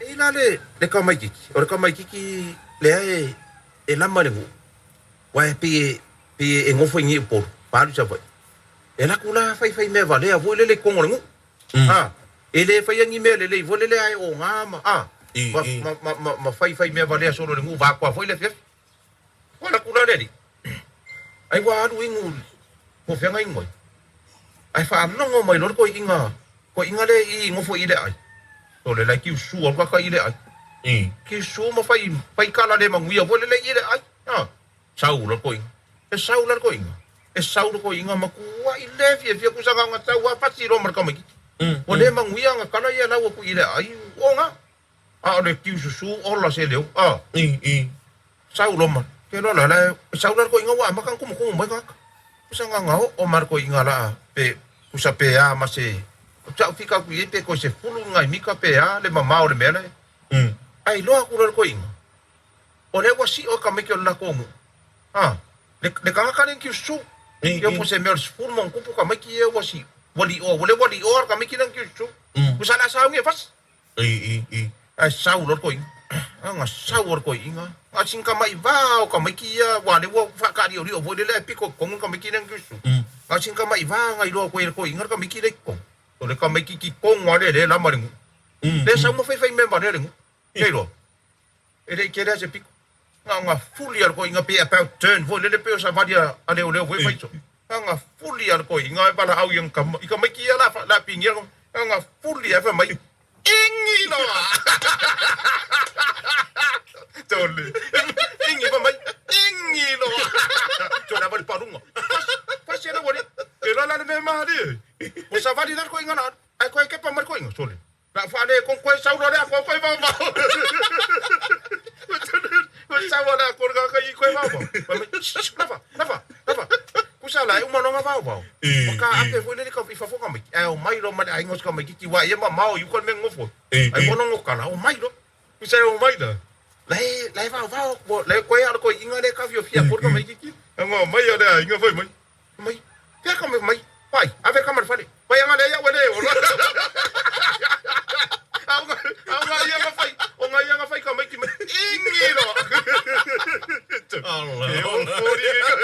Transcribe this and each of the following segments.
E i la le, le tamaititi, o le tamaititi lea e, e lama i le nuu, aua e pei e, pei e nofo i inei i Upolu, pa alu i Savaii. E alu atu la fai fai mea valea foi lele i totonu o le nuu. A, e le faia ni mea lelei foi lele ae oga ma, a, ma, ma, ma, ma, ma fai fai mea valea solo i le nuu vaeatu foi le afiafi. Ua alu atu la le alii, ai ua alu inu po o fea na inu ai. Ae faalogo mai loa le toeaina, toeaina lea i nofo i le aai. Sole la e kiusu atu ata i le aai. Kiusu ma fai, fai tala le manuia foi lele i le aai. A, sau loa le toeaina. E sau la le toeaina, e sau le toeaina matuai le fiafia tusa na ona sau lava pasi loa ma le tamaititi. Ua le manuia ana tala ia e lau atu i le aai, oga. A o le kiususu ola se leo, a. Sau loa ma, ke loa la la e sau la le toeaina ua amata ona tumutumu mai tagata. Tusa na ona oo ma le toeaina la pe tusa pe a ma se, sa ou fika atu i ai pe toe 10 ni nai mita pe a le mamao o le mea lea. Ae iloa atu loa le toeaina, o lea ua sio e tamaiti o le latou nuu, a, le, le tagata lea na kiususu. Ia po o se mea o le 10 ma ona tupu tamaiti ia ua sio, ua lioa, ua lea ua lioa le tamaiti lea na kiususu. Tusa o le a sauni e fasi. Ae sau loa le toeaina. Ana sau a le toeaina, na o sina tamai va o tamaiti ia, aua o lea ua faataaliolio foi lele ae pito i totonu le tamaiti lea na kiususu. Na o sina tamai va na iloa atu ai e le toeaina le tamaiti lea i totonu. O le tamaititi tonu lava lea lea e lama i le nuu. Lea sau ma faifai mea valea i le nuu. Ke iloa? E le i tele lava se pito. Na ona fuli lava le toeaina pe about turn foi lele pei o savali a leoleo foi e fai soo. Na ona fuli lava le toeaina e valaau i ana tama, i tamaiti ia o le a pigia. Na ona fuli lava fai mai, Ingi loa! Tole. Ingi fai mai, Ingi loa! Tole lava le paluga. Fasi, fasi e le ualii. E loa la le mea malie. Ua savali la le toeaina la alu. Ae toe kepa mai le toeaina, sole. La faale kong koe sau loa le akoa koe vaovao. Koe sau loa le akoa le kai koe vaovao. Fai mai, shh, lava, lava, lava. Kusa la e uma loa nga vaovao. Ua ka ape foi lele i fafo tamaiti. Ae omai loa ma le aiga o si tamaititi aua ia mamao i uka le mea nofo ai. Ai mono kala, omai loa. Kusa e omai la. La e, la e vaovao, la e koe a le toeaina lea e tafiofia atu le tamaititi. Nga omai a le aiga fai mai. Mai, pea ka mai, pai, ave ka ma le fale. Pai anga lea ia'u e le ola. Au nga, au nga ia nga fai, o nga ia nga fai ka mai ki mai. Ingi loa. Ala. E o fori ke ka.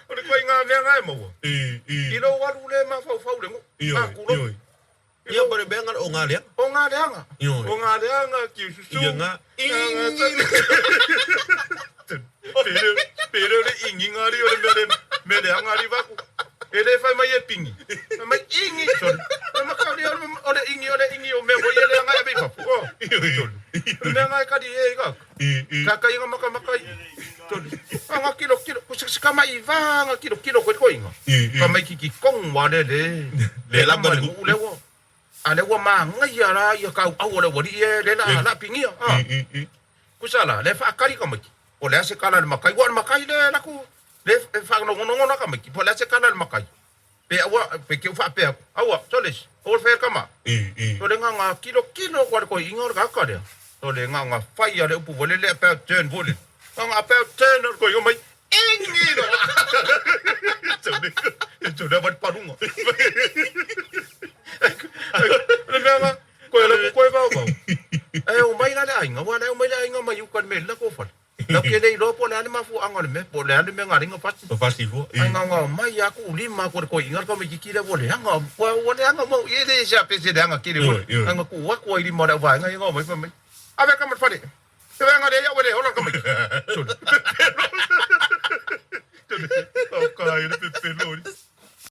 O le koe ngā mea ngā e maua. I, i. I lou alu le mafaufau le ngo. Ioi, A kulo. ioi. Ia pa le mea nga o ngā leanga. O ngā leanga. Ioi. O ngā leanga ki ususu. Ia ngā. Ingi. Pere, pere o le ingi ngā ri o le mea le, mea leanga ri vaku. E le whai mai e pingi. Whai mai ingi. Sorry. Whai maka o le, o le ingi, o le ingi o mea voi e leanga e mei papu. Oh. Ioi. O le mea ngā e kari e i kaka. I, i. Ka kai nga maka maka i. Sorry. A nga kilo kilo. Ko se ka mai va nga kilo kilo koe koe inga. I, i. Ka mai ki ki kong wa le le. Le lama le nuu le ua. A le ua māngaia la ia kau au o le ualii e le la la pingia. I, i, i. Kusa la, le whaakari ka maiki. Po le a se kala le makai. Ua le makai le laku, le whakanongonongo ka maiki. Po le a se kala le makai. Pe aua, pe ke u whaapea aku. Aua, soles, aua le whaia kama. I, i. So le nga nga kilo kilo kua le koi inga o le kaka lea. So le nga nga whai a le upu vole le about turn vole. Nga nga about turn o le koi inga mai. Ingi loa. So le, so le wali parunga. Le mea nga, koe le koe vau vau. E o mai la le aiga, ua le o mai le aiga mai uka le mea le ko fale. Lau ke le iloa po o le a le mafuaaga o le mea, po o le a le mea na ala ai ona fasi. Na fasi fua, Ai ngaongao mai a kuʻu lima aku o le toeaina le tamaititi lea ua leaga, ua, ua leaga mau i e le se a pe se leaga tele foi. Ioe, ioe. Ai na tuu atu ai lima o le auvaega ia ngao mai fai mai, Ave ka ma le fale, te vaega lea iaʻu e le ola le tamaiti. Sole, pepelo. Sole, au ka ai le pepelo.